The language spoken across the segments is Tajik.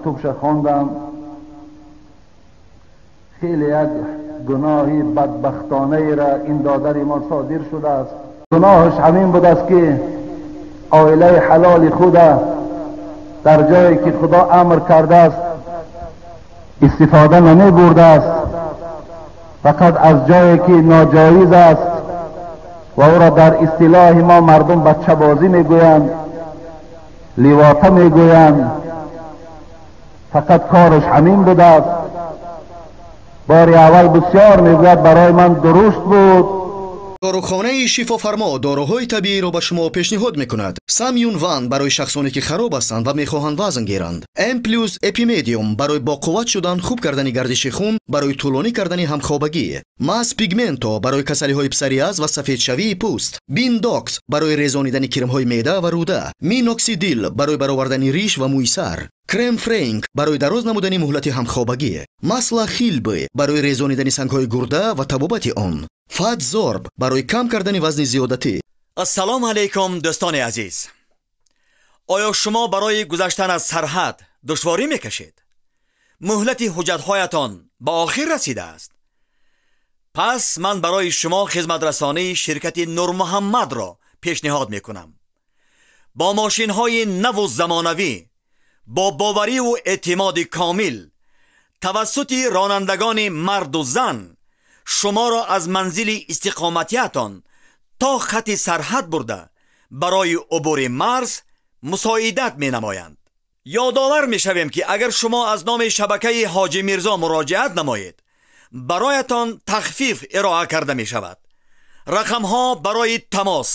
مکتوبش خواندم. خیلی یک گناهی بدبختانه ای را این دادر ما صادر شده است. گناهش همین بود است که عائله حلال خود در جایی که خدا امر کرده است استفاده نمی برده است، فقط از جایی که ناجایز است و او را در اصطلاح ما مردم بچه بازی میگویند، لیواطه میگویند، فقط کارش همین بوده است. باری اول بسیار میگوید برای من درست بود. Дорухонаи Шифофармо доруҳои табииро ба шумо пешниҳод мекунад. Самюн Ван барои шахсоне ки хароб ҳастанд ва мехоҳанд вазн гиранд. М плюс Эпимедиум барои боқувват шудан, хуб кардани гардиши хун, барои тӯлонӣ кардани ҳамхобагӣ. Мас Пигменто барои касалиҳои псориаз ва сафедшавии пӯст. Биндокс барои резонидани кирмҳои меъда ва рӯда. Миноксидил барои баровардани риш ва мӯи сар. Крем Френк барои дароз намудани муҳлати ҳамхобагӣ. Масла Хилбе барои резонидани сангҳои гурда ва табобати он. Фатзорб барои кам кардани вазни зиёдатӣ. Ассалому алайкум дӯстони азиз. Оё шумо барои гузаштан аз сарҳад душворӣ мекашед? Муҳлати ҳуҷҷатҳоятон ба охир расидааст. Пас ман барои шумо хизматрасонии ширкати Нурмуҳаммадро пешниҳод мекунам. Бо мошинҳои наву замонавӣ, бо бовариву эътимоди комил, тавассути ронандагони марду зан шуморо аз манзили истиқоматиятон то хати сарҳад бурда барои убури марз мусоидат менамоянд. Ёдовар мешавем, ки агар шумо аз номи шабакаи Ҳоҷи Мирзо муроҷиат намоед, бароятон тахфиф ироа карда мешавад. Рақамҳо барои тамос: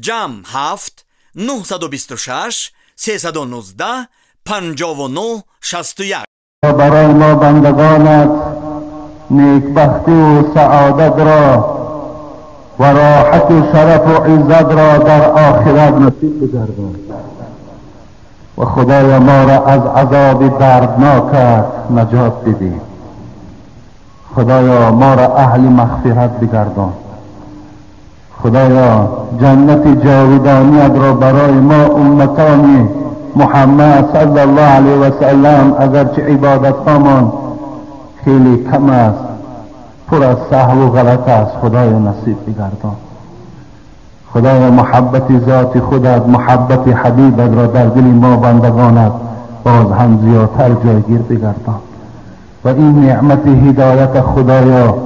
ҷамъ 7 926 319 59 61. برای ما بندگانت نیکبختی و سعادت را و راحت و شرف و عزت را در آخرت نصیب بگردان و خدای ما را از عذاب دردناکت نجات بده. خدایا ما را اهل مغفرت بگردان. خدایا جنت جاودانیت را برای ما امتان محمد صلی الله علیه و سلم، اگرچه عبادت هامان خیلی کم است، پر از سهو و غلط است، خدایا نصیب بگردان. خدایا محبت ذات خودت، محبت حبیبت را در دل ما بندگانت باز هم زیادتر جایگیر بگردان و این نعمت هدایت خدایا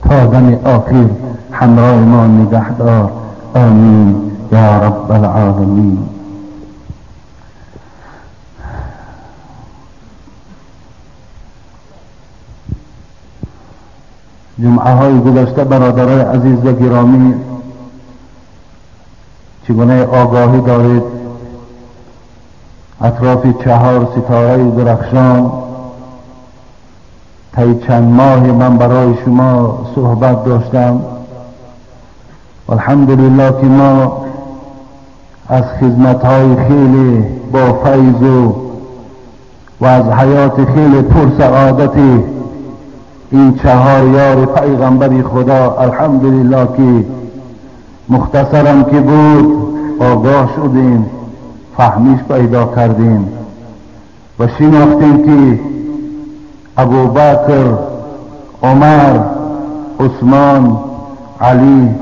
تا دم آخر همراه ما نگه دار. آمین یا رب العالمین. جمعه های گذشته برادرای عزیز و گرامی، چگونه آگاهی دارید، اطراف 4 ستاره درخشان طی چند ماه من برای شما صحبت داشتم. الحمدلله که ما از خدمت های خیلی با فیض و از حیات خیلی پرسعادتی این 4 یار پیغمبر خدا الحمدلله که مختصرم که بود آگاه شدیم، فهمیش پیدا کردیم و شناختیم که ابوبکر، عمر، عثمان، علی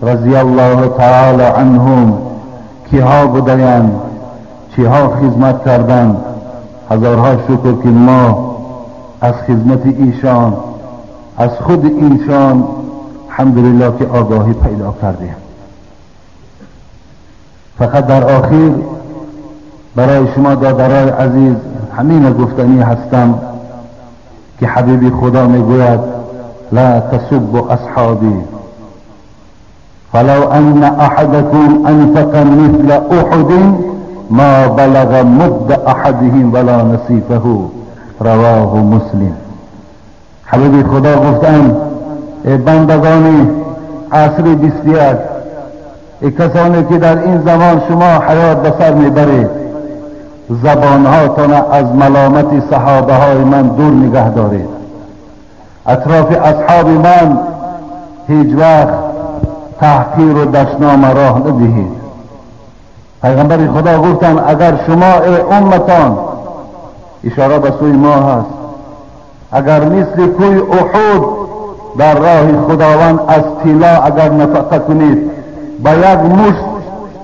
رضی الله تعالی عنهم کیها بودند، چیها خدمت کردند. هزارها شکر که ما از خدمت ایشان، از خود ایشان الحمدلله که آگاهی پیدا کردیم. فقط در آخر برای شما دادرای عزیز همین گفتنی هستم که حبیب خدا میگوید لا تسبوا اصحابی فلو ان احدكم انفق مثل احد ما بلغ مد احدهم ولا نصيفه. رواه مسلم. حبیب خدا گفتند ای بندگانی عصر 21، ای کسانی که در این زمان شما حیات به سر میبرید، زبانهاتان از ملامت صحابه های من دور نگه دارید. اطراف اصحاب من هیچ وقت تحقیر و دشنام راه ندهید. پیغمبر خدا گفتند اگر شما ای امتان اشاره به سوی ما هست، اگر مثل کوی احد در راه خداوند از طلا اگر نفقه کنید با یک مشت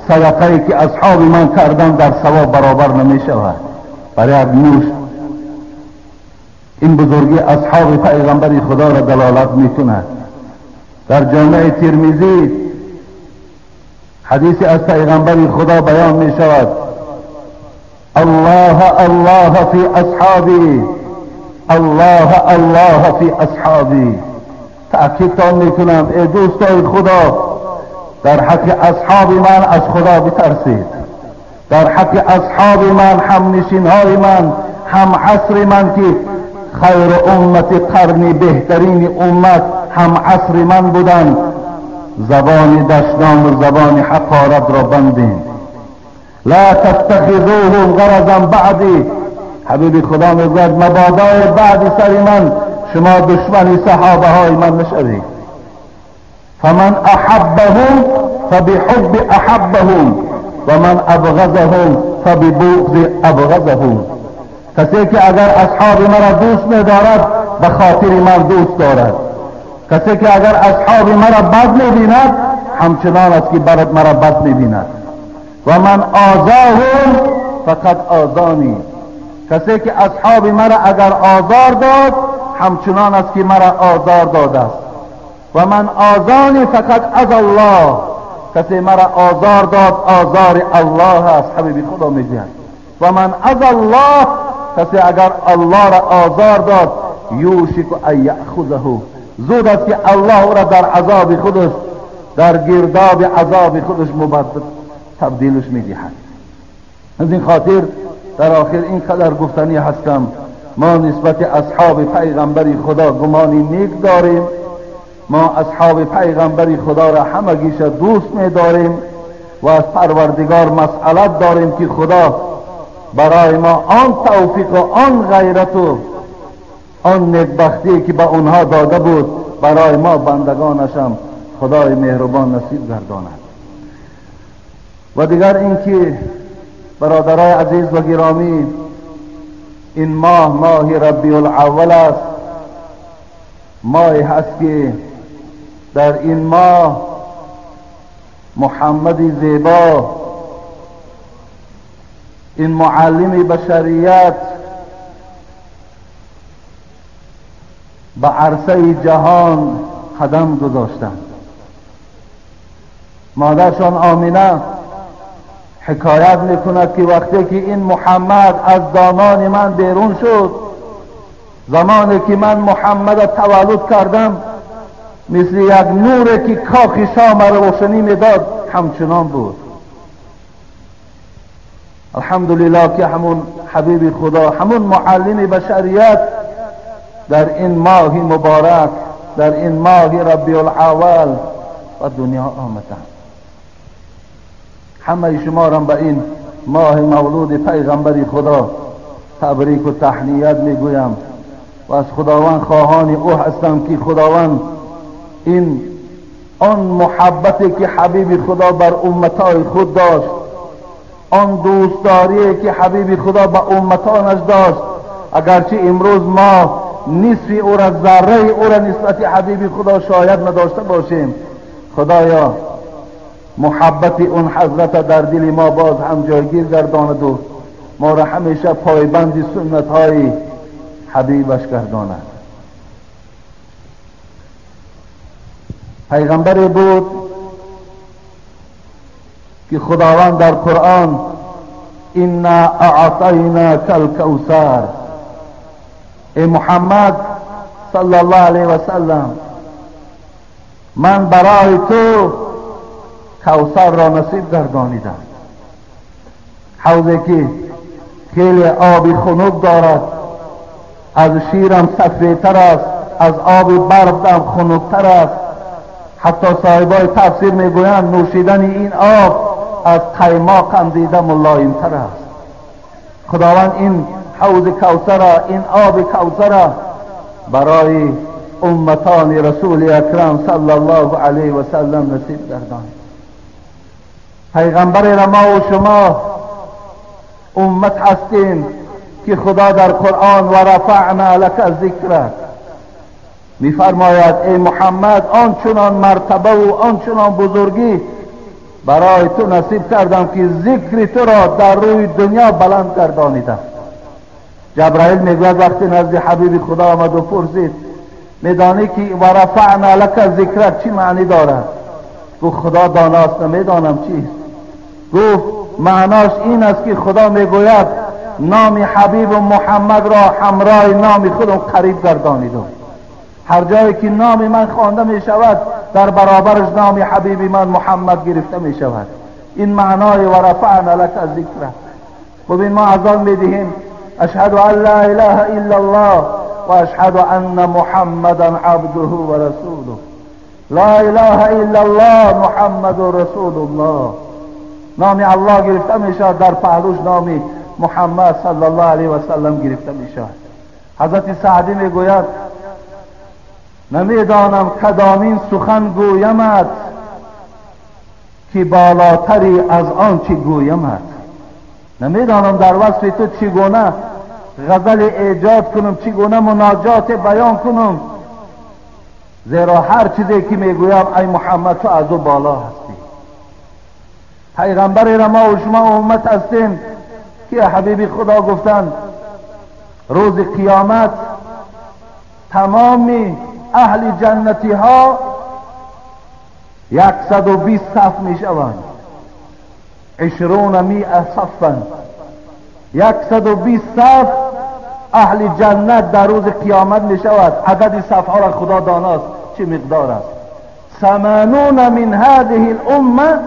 صدقه که اصحاب من کردن در ثواب برابر نمی شود. برای یک مشت. این بزرگی اصحاب پیغمبر خدا را دلالت می کند. در جامع ترمذی حدیث از پیغمبر خدا بیان می شود: الله الله فی اصحابی، الله الله فی اصحابی. تأکیدتان میکنم ای دوستای خدا، در حق اصحاب من از خدا بترسید، در حق اصحاب من، همنشینهای من، هم عصر من که خیر امت قرنی، بهترین امت هم عصر من بودند، زبان دشنام و زبان حقارت را بندیم. لا تتخذوهم غرضا بعدی. حبیب خدا میگوید مبادای بعد سر من شما دشمن صحابه های من نشوید. فمن احبهم فبحب احبهم و من ابغضهم فببغض ابغضهم. کسی که اگر اصحاب مرا دوست می‌دارد به خاطر من دوست دارد، کسی که اگر اصحاب مرا بد می‌بیند همچنان است که برد مرا بد می‌بیند. و من آزاهم فقد آزانی. کسی که اصحاب مرا اگر آزار داد همچنان است که مرا آزار داده است. و من آزانی فقط از الله. کسی مرا آزار داد آزار الله است. حبیبی خدا میگوید و من از الله، کسی اگر الله را آزار داد یوشک ان یأخذه، زود است که الله او را در عذاب خودش، در گرداب عذاب خودش مبدل تبدیلش میدهد. از این خاطر در آخر اینقدر گفتنی هستم، ما نسبت اصحاب پیغمبر خدا گمانی نیک داریم، ما اصحاب پیغمبر خدا را همگیش دوست می‌داریم و از پروردگار مسئلت داریم که خدا برای ما آن توفیق و آن غیرت و آن نیکبختی که به اونها داده بود برای ما بندگانش هم خدای مهربان نصیب گرداند. و دیگر اینکه برادرای عزیز و گرامی، این ماه ماه ربیع الاول است، ماهی هست که در این ماه محمد زیبا، این معلم بشریت، به عرصه جهان قدم گذاشتند. مادرشان آمینه حکایت میکند که وقتی که این محمد از دامان من بیرون شد، زمانی که من محمد تولد کردم، مثل یک نوری که کاخ شام را روشنی میداد همچنان بود. الحمدلله که همون حبیب خدا، همون معلم بشریت در این ماه مبارک، در این ماه ربیع الاول و دنیا آمدند. همه شما را به این ماه مولود پیغمبر خدا تبریک و تهنیت میگویم و از خداوند خواهان او هستم که خداوند این آن محبتی که حبیب خدا بر امتای خود داشت، آن دوستداری که حبیب خدا به امتانش داشت، اگرچه امروز ما نصف او را، ذره او را نسبت حبیب خدا شاید نداشته باشیم، خدایا محبت اون حضرت در دل ما باز هم جایگیر گرداند و ما را همیشه پایبند سنت های حبیبش گرداند. پیغمبری بود که خداوند در قرآن انا اعطیناک الکوثر، ای محمد صلی الله علیه و سلم، من برای تو کوثر را نصیب گردانیدم. حوضی که خیلی آب خنک دارد، از شیرم سفیدتر است، از آب برف هم خنکتر است. حتی صاحبای تفسیر میگویند نوشیدن این آب از قیماق هم دیده ملایمتر است. خداوند این حوض کوثر، این آب کوثر برای امتان رسول اکرم صلی الله علیه و سلم نصیب گرداند. پیغمبر را ما و شما امت هستیم که خدا در قرآن و رفعنا لک ذکرک میفرماید ای محمد، آنچنان مرتبه و آنچنان بزرگی برای تو نصیب کردم که ذکر تو را در روی دنیا بلند گردانیدم. جبرائیل میگوید وقتی نزد حبیب خدا آمد و پرسید میدانی که و رفعنا لک ذکرک چی معنی دارد؟ گفت خدا داناست، نمیدانم چیست. گفت معناش این است که خدا میگوید نام حبیب محمد را همراه نام خودم قریب گردانیدم. هر جایی که نام من خوانده می شود در برابرش نام حبیب من محمد گرفته می شود. این معنای و رفعنا لک ذکرک. ببین ما اذان می دهیم اشهد ان لا اله الا الله و اشهد ان محمدا عبده و رسوله. لا اله الا الله محمد رسول الله. نام الله گرفته می شود، در پهلوش نام محمد صلی الله علیه و سلم گرفته می شود. حضرت سعدی می گوید نمیدانم کدامین سخن گویمت که بالاتری از آن چه گویمت. نمیدانم در وصف تو چگونه غزل ایجاد کنم، چگونه مناجات بیان کنم، زیرا هر چیزی که میگویم ای محمد تو از او بالا هستی. پیغمبر را ما و شما امت هستیم که حبیب خدا گفتند روز قیامت تمام اهل جنتی ها 120 صف می شوند، 20 صفا، 120 صف اهل جنت در روز قیامت می شود. عدد صف ها را خدا داناست چه مقدار است. 80 من هذه الامه.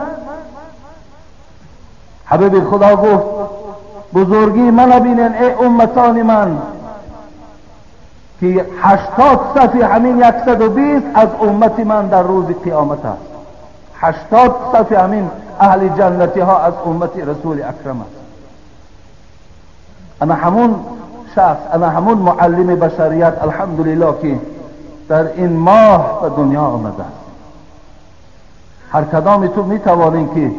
حبیب خدا گفت بزرگی من بینن ای امتان من که 80 صف همین 120 از امت من در روز قیامت است. 80 صف همین اهل جنتی ها از امت رسول اکرم است. انا همون شخص، انا همون معلم بشریت الحمدلله که در این ماه به دنیا آمده است. هر کدام تو میتوانین که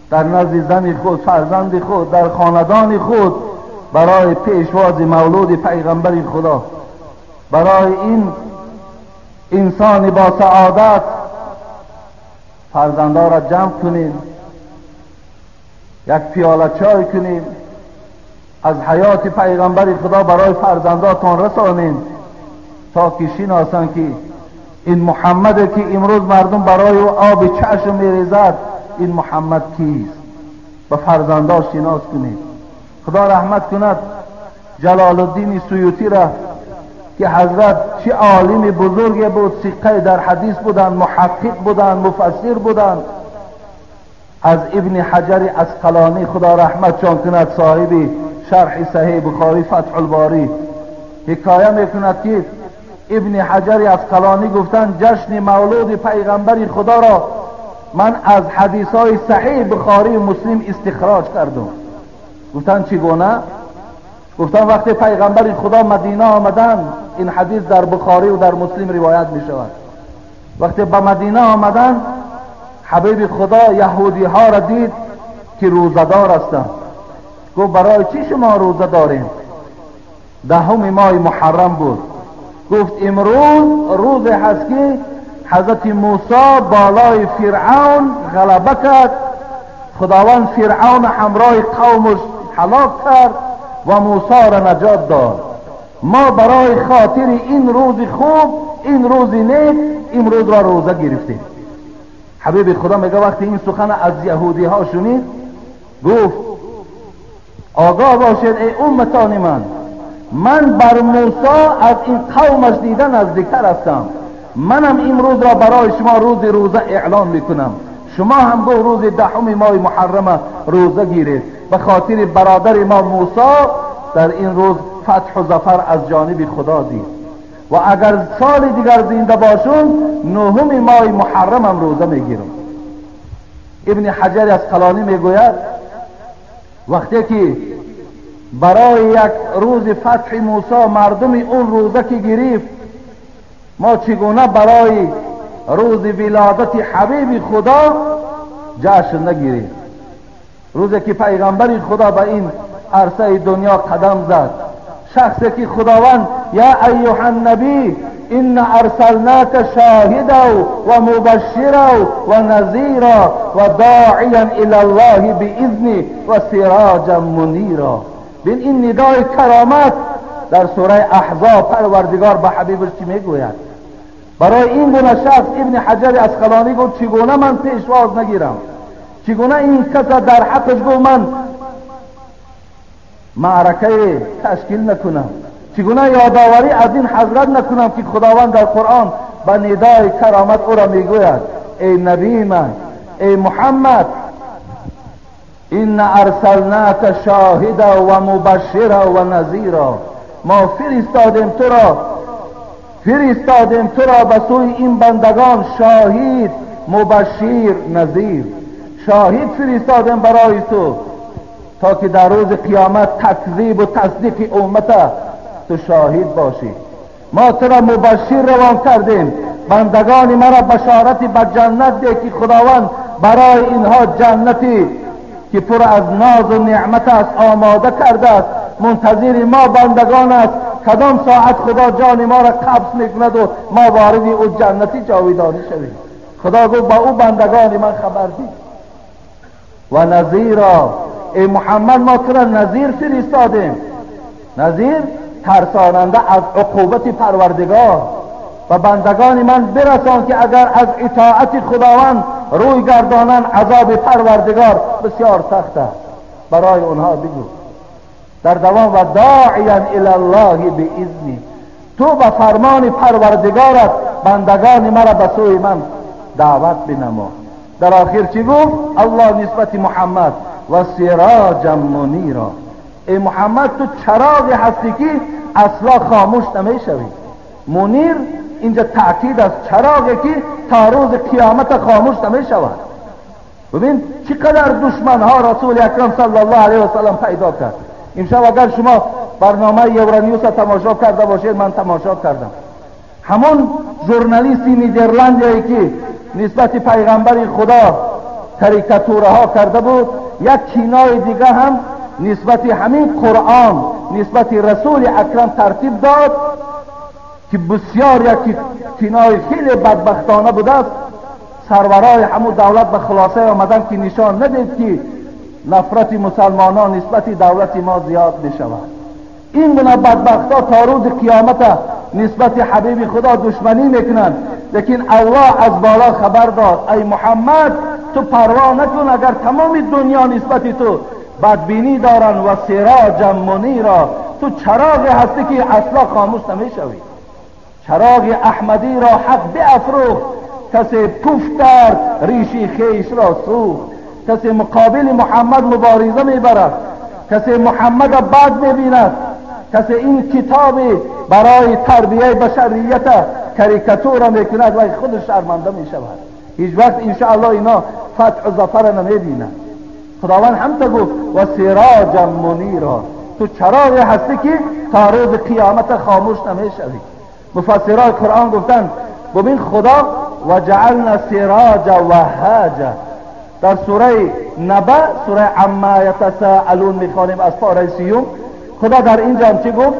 در نزد زن خود، فرزند خود، در خاندان خود برای پیشواز مولود پیغمبر خدا، برای این انسان با سعادت فرزندان را جمع کنیم، یک پیاله چای کنیم، از حیات پیغمبر خدا برای فرزنداتان رسانیم تا که شناسند که این محمد که امروز مردم برای او آب چشم میریزد، این محمد کیست؟ به فرزندان شناس کنیم. خدا رحمت کند جلال الدین سیوطی را که حضرت چه عالم بزرگ بود، ثقه در حدیث بودند، محقق بودند، مفسر بودند. از ابن حجر عسقلانی خدا رحمتشان کند، صاحب شرح صحیح بخاری فتح الباری، حکایه میکند که ابن حجر عسقلانی گفتند جشن مولود پیغمبر خدا را من از حدیث های صحیح بخاری و مسلم استخراج کردم. گفتند چگونه؟ گفتند وقتی پیغمبر خدا مدینه آمدند، این حدیث در بخاری و در مسلم روایت می شود، وقتی به مدینه آمدند حبیب خدا یهودی ها را دید که روزه‌دار هستند. گفت برای چی شما روزه داریم؟ 10 ماه محرم بود. گفت امروز روز هست که حضرت موسی بالای فرعون غلبه کرد، خداوند فرعون همراه قومش هلاک کرد و موسی را نجات داد. ما برای خاطر این روز خوب، این روز نیک، امروز را روزه گرفتیم. حبیب خدا میگه وقتی این سخن از یهودی ها شنید گفت آگاه باشید ای امتان من، من بر موسی از این قومش دیده نزدیکتر هستم، منم امروز را برای شما روز روزه اعلان میکنم، شما هم به روز 10 ماه محرم روزه گیرید به خاطر برادر ما موسی در این روز فتح و ظفر از جانب خدا دید، و اگر سال دیگر زنده باشون 9 ماه محرم هم روزه میگیرم. ابن حجر عسقلانی میگوید وقتی که برای یک روز فتح موسی مردم اون روزه که گرفت، ما چگونه برای روز ولادت حبیب خدا جشن نگیریم؟ روزی که پیغمبر خدا به این عرصه دنیا قدم زد. شخصی که خداوند یا ایها النبی ان ارسلناک شاهدا و مبشرا و نذیرا و داعیا الی الله باذنه و سراجا منیرا. بین این ندای کرامت در سوره احزاب پروردگار به حبیبش چی میگوید؟ برای این گونه شخص ابن حجر عسقلانی گفت چگونه من پیشواز نگیرم، چگونه این کس در حقش گفت من معرکه تشکیل نکنم، چگونه یادآوری از این حضرت نکنم که خداوند در قرآن به ندای کرامت او را میگوید ای نبی من، ای محمد، ان ارسلناک شاهدا و مبشرا و نذیرا. ما فرستادیم تو را به سوی این بندگان شاهد، مبشر، نذیر. شاهد فرستادیم برای تو تا که در روز قیامت تکذیب و تصدیق امت تو شاهد باشی. ما تو را مبشر روان کردیم، بندگان مرا بشارت به جنت ده که خداوند برای اینها جنتی که پر از ناز و نعمت است آماده کرده است، منتظر ما بندگان است. کدام ساعت خدا جان ما را قبض میکند و ما وارد او جنتی جاویدانی شویم. خدا گفت با او بندگان من خبر ده. و نذیرا، ای محمد ما تو را نذیر فرستادیم. نذیر ترساننده از عقوبت پروردگار. و بندگان من برسان که اگر از اطاعت خداوند روی گردانند عذاب پروردگار بسیار سخت است. برای اونها بگو در دوام و داعیا الی الله باذنه، تو به فرمان پروردگارت بندگان مرا به سوی من دعوت بنما. در آخر چی گفت الله نسبت محمد؟ و سراجا منیرا. ای محمد تو چراغ هستی که اصلا خاموش نمیشوی. منیر اینجا تأکید است، چراغی که تا روز قیامت خاموش نمیشود. ببین چقدر دشمنها رسول اکرم صلی الله علیه و سلم پیدا کرد. امشب اگر شما برنامه یورانیوس تماشا کرده باشید، من تماشا کردم، همون ژورنالیستی نیدرلندیایی که نسبت پیغمبر خدا کاریکاتورها کرده بود، یک کینای دیگه هم نسبت همین قرآن نسبت رسول اکرم ترتیب داد که بسیار یک کینای خیلی بدبختانه بوده است. سرورای همون دولت به خلاصه آمدن که نشان ندید که نفرت مسلمانان نسبت دولت ما زیاد بشود. این گونه بدبختها تا روز قیامت نسبت حبیب خدا دشمنی میکنند، لیکن الله از بالا خبر داد ای محمد تو پروا نکن اگر تمام دنیا نسبت تو بدبینی دارن و سراجا منیرا، تو چراغ هستی که اصلا خاموش نمیشوی. چراغ احمدی را حق بیافروخت، کسی پف کرد ریشی خیش را سوخت. کسی مقابل محمد مبارزه میبرد، کسی محمد بد میبیند، کسی این کتاب برای تربیه بشریت کاریکاتور میکند و خود شرمنده میشود. هیچ وقت انشاءالله اینا فتح و ظفر نمیبینند. خداوند هم تا گفت و سراجا منیرا، تو چراغ هستی که تا روز قیامت خاموش نمیشوی. مفسرای قرآن گفتند ببین خدا و جعلنا سراجا وهاجا. در سوره نبأ، سوره عما یتساءلون میخوانیم از پاره سیوم، خدا در اینجا هم چی گفت؟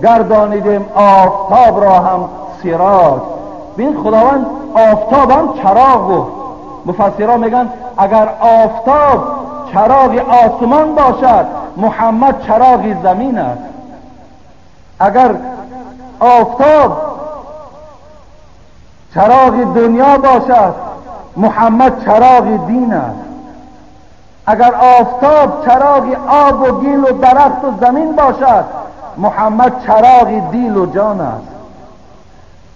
گردانیدیم آفتاب را هم سراج. ببین خداوند آفتاب هم چراغ گفت. مفسرها میگن اگر آفتاب چراغ آسمان باشد، محمد چراغ زمین است. اگر آفتاب چراغ دنیا باشد، محمد چراغ دین است. اگر آفتاب چراغ آب و گیل و درخت و زمین باشد، محمد چراغ دیل و جان است.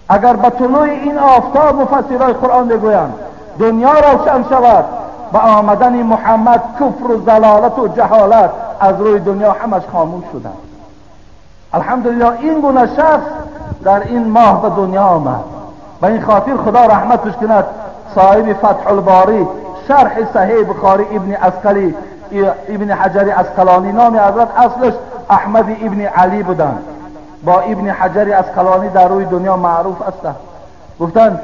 اگر به طلوع این آفتاب، مفسرای قرآن میگویند، دنیا روشن شود، با آمدن محمد کفر و ضلالت و جهالت از روی دنیا همش خاموش شدند. الحمدلله این گونه شخص در این ماه به دنیا آمد. به این خاطر خدا رحمتش کند صاحب فتح الباری، شرح صحیح بخاری، ابن عسقلی، ابن حجر عسقلانی، نام حضرت اصلش احمد ابن علی بودند، با ابن حجر عسقلانی در روی دنیا معروف هستند. گفتند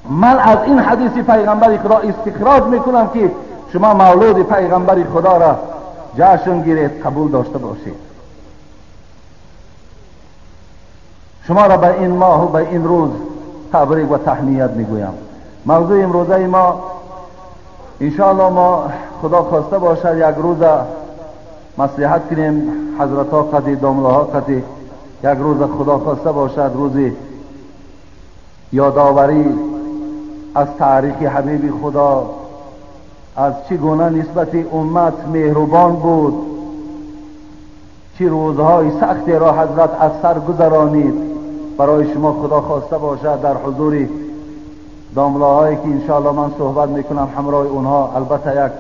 من از این حدیث پیغمبر خدا استخراج میکنم که شما مولود پیغمبر خدا را ҷашн гиред, қабул дошта бошед. Шуморо ба ин моҳу ба ин рӯз табрик ва таҳният мегӯям. Мавзӯи имрӯзаи мо иншоаллоҳ мо худо хоста бошад як рӯза маслиҳат кунем, ҳазратҳо қати, домлаҳо қати, як рӯза худо хоста бошад рӯзи ёдоварӣ аз таърихи ҳабиби худо, аз чӣ гуна нисбати уммат меҳрубон буд, чӣ рӯзҳои сахтеро ҳазрат аз сар гузаронид. Барои шумо худо хоста бошад дар ҳузури домлаҳое ки иншоаллоҳ ман суҳбат мекунам ҳамроҳи онҳо албатта як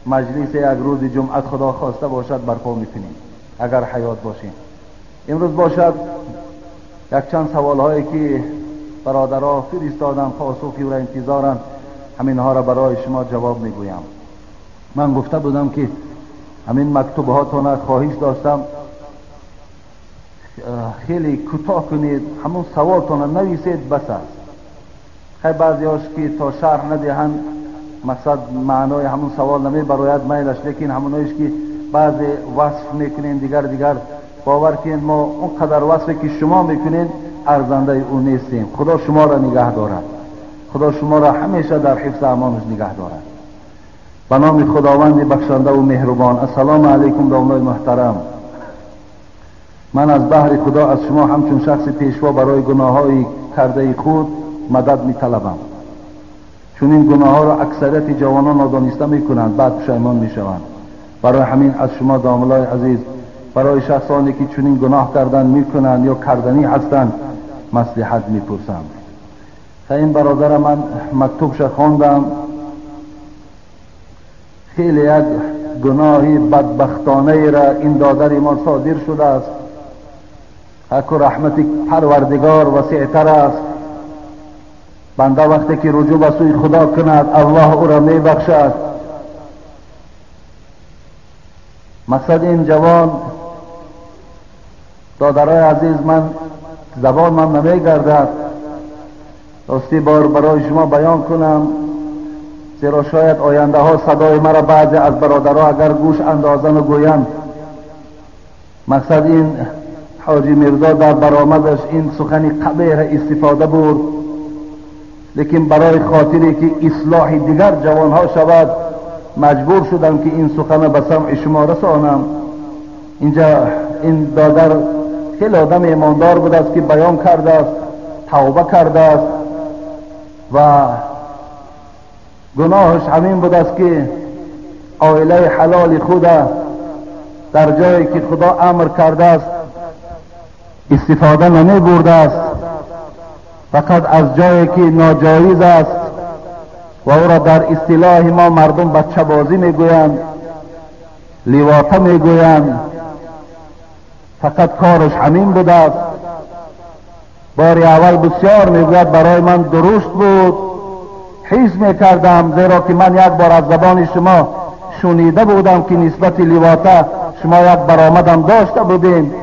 маҷлис як рӯзи ҷумъа худо хоста бошад барпо мекунем агар ҳаёт бошем. Имрӯз бошад якчанд саволҳое ки бародаро фиристоданд, посухи ӯро интизоранд, ҳаминҳоро барои шумо ҷавоб мегӯям. Ман гуфта будам ки ҳамин мактубҳотона хоҳиш доштам хеле кӯтоҳ кунед, ҳамон саволтона нависед бас аст. Хай баъзеҳош ки то шарҳ надиҳанд мақсад маънои ҳамон савол намебарояд майлаш, лекин ҳамоноиш ки баъзе васф мекунем дигар бовар кунед мо он қадар васфе ки шумо мекунед арзандаи ӯ нестем. Худо шуморо нигаҳ дорад, худо шуморо ҳамеша дар ҳифзи амонаш нигаҳ дорад. Ба номи худованди бахшандаву меҳрубон. Ассалому алайкум домлои муҳтарам. Ман аз баҳри худо аз шумо ҳамчун шахси пешво барои гуноҳҳои кардаи худ мадад миталабам. Чунин гуноҳҳоро аксарияти ҷавонон нодониста мекунанд, баъд пушаймон мешаванд. Барои ҳамин аз шумо домлои азиз барои шахсоне ки чунин гуноҳ кардан мекунанд ё карданӣ ҳастанд маслиҳат мепурсам. Ин бародара ман мактубша хондам. Хеле як гуноҳи бадбахтонаеро ин додари мо содир шудааст. Ҳаку раҳмати парвардигор васеътар аст. Банда вақте ки руҷӯъ ба сӯи худо кунад, аллоҳ ӯро мебахшад. Мақсад ин ҷавон додарои азиз, ман забонам намегардад рости бор барои шумо баён кунам, зеро шояд ояндаҳо садои маро баъзе аз бародаро агар гӯш андозану гӯянд. Мақсад ин ҳоҷи Мирзо дар баромадаш ин сухани қабеҳ истифода бурд, лекин барои хотире ки ислоҳи дигар ҷавонҳо шавад маҷбур шудам ки ин сухана ба самъи шумо расонам. Инҷа ин додар хеле одам имондор будааст ки баён кардааст, тавба кардааст ва гуноҳаш ҳамин будааст ки оилаи ҳалоли худа дар ҷое ки худо амр кардааст истифода намебурдааст, фақат аз ҷое ки ноҷоиз аст ва ӯро дар истилоҳи мо мардум бачабозӣ мегӯянд, ливота мегӯянд, фақат кораш ҳамин будааст. Бори аввал бисёр мегӯяд барои ман дурушт буд, ҳис мекардам, зеро ки ман як бор аз забони шумо шунида будам ки нисбати ливота шумо як баромадам дошта будем,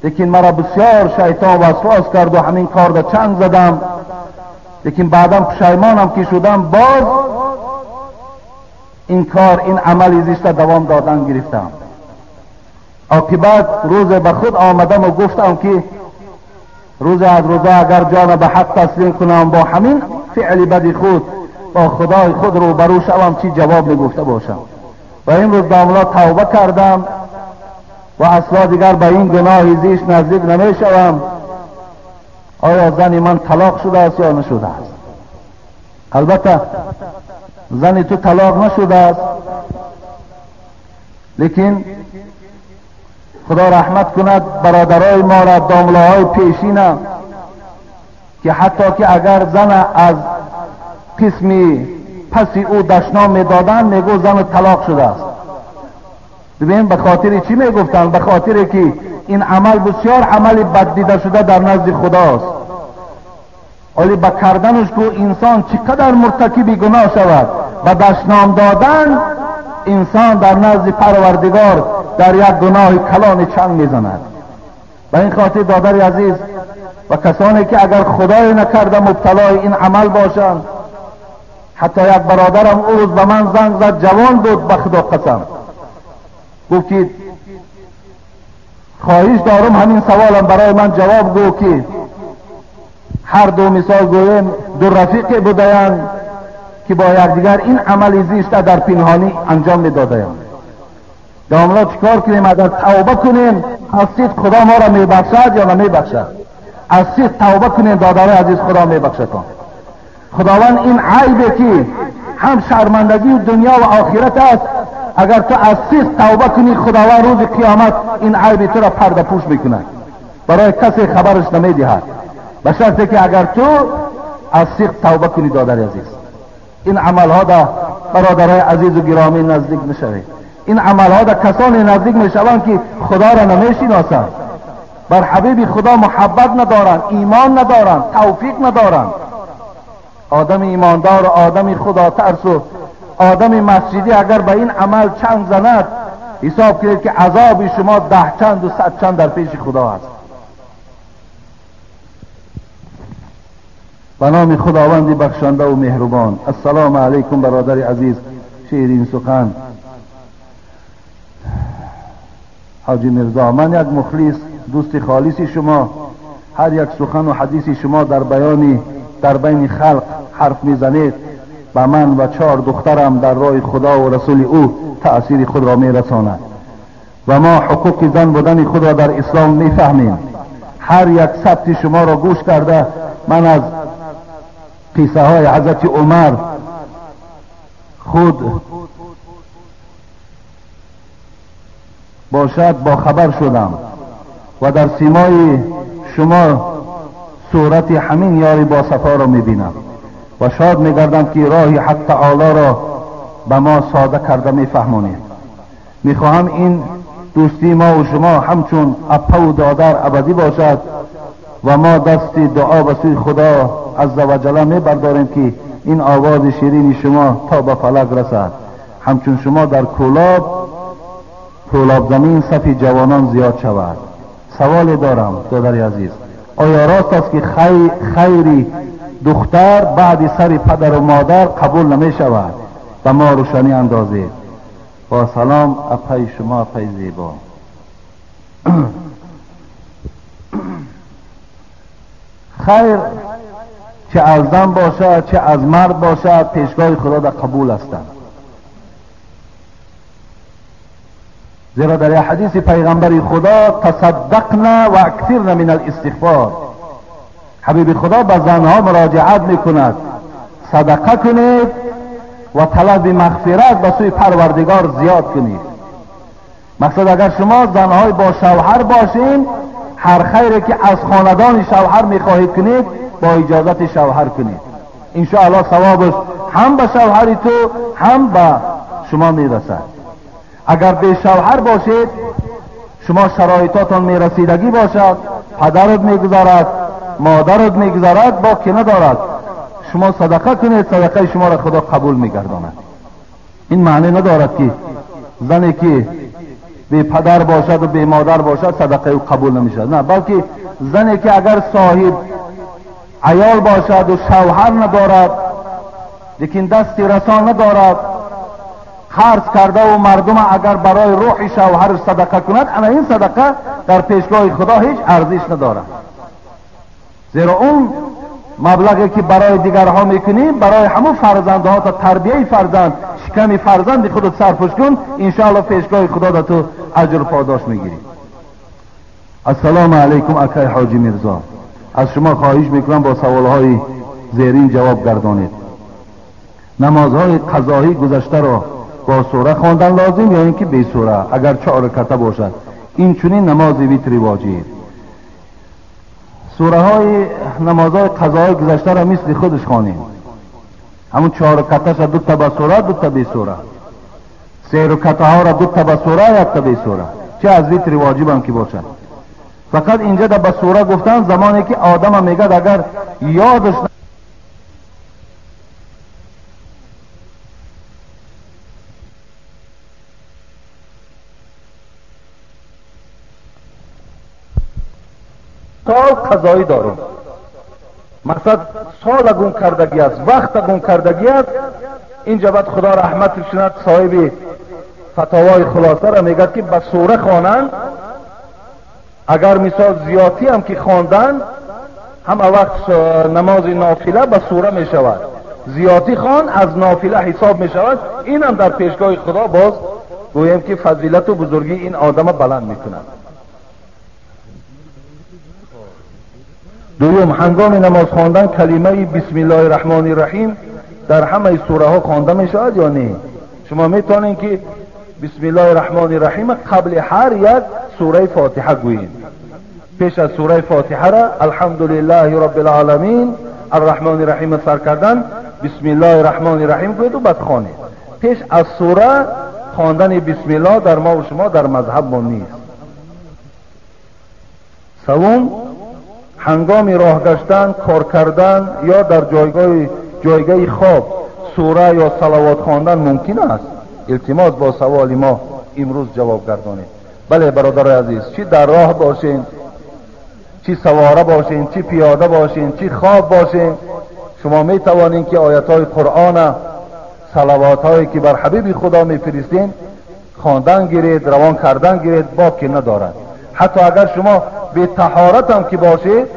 лекин маро бисёр шайтон васвас карду ҳамин корда чанг задам, лекин баъдан пушаймонам ки шудам, боз ин кор, ин амали зишта давом додан гирифтам. Оқибат рӯзе ба худ омадаму гуфтам ки рӯзе аз рӯза агар ҷона ба ҳақ таслим кунам, бо ҳамин феъли бади худ бо худои худ рӯбарӯ шавам, чӣ ҷавоб мегуфта бошам. Ва имрӯз домло тавба кардам ва асло дигар ба ин гуноҳи зишт наздик намешавам. Оё зани ман талоқ шудааст ё нашудааст? Албатта зани ту талоқ нашудааст, лекин худо раҳмат кунад бародарои моро, домлаҳои пешина, ки ҳатто ки агар зана аз қисми паси ӯ дашном медоданд, мегӯ зану талоқ шудааст. Бибин ба хотири чӣ мегуфтанд? Ба хотире ки ин амал бисёр амали баддида шуда дар назди худост. Оли ба карданаш ку инсон чӣ қадар муртакиби гуноҳ шавад, ба дашном додан инсон дар назди парвардигор дар як гуноҳи калони чанг мезанад. Ба ин хотир додари азиз ва касоне ки агар худое накарда мубталои ин амал бошанд, ҳатто як бародарам ӯ рӯз ба ман занг зад, ҷавон буд, ба худо қасам, گفت که خواهش دارم همین سوالم برای من جواب گو که هر دو مثال گویم دو رفیق بودند که با یکدیگر این عمل زشت در پنهانی انجام میدادند. داملا چیکار کنیم؟ اگر توبه کنیم از صدق خدا ما را میبخشد یا نمیبخشد؟ از صدق توبه کنیم دادرای عزیز، خدا میبخشد. خداوند این عیبه که هم شرمندگی دنیا و آخرت است، اگر تو از صدق توبه کنی خداوند روز قیامت این عیب تو را پرده پوش میکند، برای کسی خبرش نمیدهد، به شرطی که اگر تو از صدق توبه کنی. دادر عزیز، این عملها در برادرای عزیز و گرامی نزدیک نشوید. این عملها در کسانی نزدیک میشوند که خدا را نمیشناسند، بر حبیب خدا محبت ندارند، ایمان ندارند، توفیق ندارند. آدم ایماندار و آدم خدا ترس و آدم مسجدی اگر به این عمل چند زند، حساب کنید که عذاب شما 10 چند و 100 چند در پیش خدا است. به نام خداوند بخشنده و مهربان. السلام علیکم برادر عزیز شیرین سخن حاجی میرزا. من یک مخلص دوست خالص شما، هر یک سخن و حدیث شما در بیانی در بین خلق حرف میزنید به من و 4 دخترم در راه خدا و رسول او تأثیر خود را میرساند و ما حقوق زن بودن خود را در اسلام میفهمیم. هر یک ثبت شما را گوش کرده من از قصه های حضرت عمر خود باشد با خبر شدم و در سیمای شما صورت همین یاری با صفا را میبینم و شاد میگردم که راه حق تعالی را به ما ساده کرده میفهمانید. میخواهم این دوستی ما و شما همچون اپا و دادر ابدی باشد و ما دست دعا به سوی خدا عزوجل میبرداریم که این آواز شیرین شما تا به فلک رسد. همچون شما در کولاب زمین صف جوانان زیاد شود. سوال دارم دادر عزیز، آیا راست است که خیری دختر بعد سر پدر و مادر قبول نمی شود؟ به ما روشنی اندازید. با سلام، اپای شما اپای زیبا. خیر چه از زن باشد چه از مرد باشد پیشگاه خدا در قبول هستند. زیرا در حدیث پیغمبر خدا تصدقنا و اکثرنا من الاستغفار، حبیب خدا به زنها مراجعت میکند صدقه کنید و طلب مغفرت به سوی پروردگار زیاد کنید. مقصد اگر شما زنهای با شوهر باشین، هر خیری که از خاندان شوهر میخواهید کنید با اجازت شوهر کنید، انشاءالله ثوابش هم به شوهر تو هم به شما میرسد. اگر به شوهر باشید شما شرایطاتان میرسیدگی باشد، پدرت میگذارد، مادرت میگذارد، با که ندارد، شما صدقه کنید، صدقه شما را خدا قبول میگرداند. این معنی ندارد که زنی که بی پدر باشد و بی مادر باشد صدقه او قبول نمیشد، نه، بلکه زنی که اگر صاحب عیال باشد و شوهر ندارد، لیکن دستی رسان ندارد، قرض کرده و مردم اگر برای روح شوهرش صدقه کند، اما این صدقه در پیشگاه خدا هیچ ارزش ندارد. زیرا اون مبلغی که برای دیگرها میکنی برای همون فرزندها تا تربیه فرزند، شکم فرزند خودت صرفش کن، انشاءالله پیشگاه خدا در تو اجر و پاداش میگیری. السلام علیکم اکای حاجی میرزا، از شما خواهش میکنم با سوالهای زیرین جواب گردانید. نمازهای قضایی گذشته را با سوره خواندن لازم یا اینکه بی سوره اگر 4 رکعته باشد؟ این چنین نماز ویتر واجب. سوره های نمازهای قضایی گذشته را مثل خودش خوانیم، همون 4 رکعته شد 2 تا با سوره 2 تا بی سوره، 3 رکعته ها را 2 تا با سوره 1 تا بی سوره، چه از ویتر واجب هم که باشد. فقط اینجا در با سوره گفتن زمانی که آدم میگه اگر یادش سال قضایی دارم، مقصد سال گم کردگی است، وقت گم کردگی است، اینجا باید خدا رحمت کند صاحب Фатовои хулоса را میگه که به سوره خوانند، اگر مثال زیادی هم که خواندن هم وقت نماز نافله به سوره می شود، زیادی خوان از نافله حساب می شود. این هم در پیشگاه خدا باز گوییم که فضیلت و بزرگی این آدم بلند میکند. دوم، هنگام نماز خواندن کلمه بسم الله الرحمن الرحیم در همه سوره ها خوانده می شود یا نه؟ شما میتونین که بسم الله الرحمن الرحیم قبل هر یک سوره فاتحه گویین. پیش از سوره فاتحه را الحمدلله رب العالمین الرحمن الرحیم سر کردن بسم الله الرحمن الرحیم گویید و بعد خوانید. پیش از سوره خواندن بسم الله در ما و شما در مذهب ما نیست. سوم، هنگام راه گشتن، کار کردن یا در جایگاه خواب سوره یا صلوات خواندن ممکن است؟ التماس با سوال ما امروز جواب گردانید. بله برادر عزیز، چی در راه باشین، چی سواره باشین، چی پیاده باشین، چی خواب باشین، شما می توانین که آیت های قرآن، صلوات هایی که بر حبیب خدا می فرستین خواندن گیرید، روان کردن گیرید، باکی ندارد. حتی اگر شما به طهارت هم که باشید،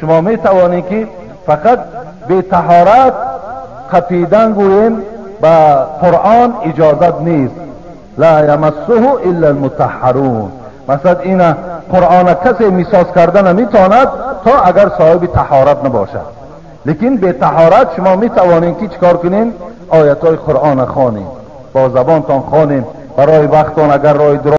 شما می توانید که فقط به طهارت قپیدن گوییم به قرآن اجازت نیست. لا یمسه الا المطهرون. مثلا این قرآن کسی مساس کردن نمیتواند تا اگر صاحب طهارت نباشد. لیکن به طهارت شما میتوانید که چیکار کنین؟ آیت های قرآن خوانین، با زبانتان خوانین، برای وقتان اگر راه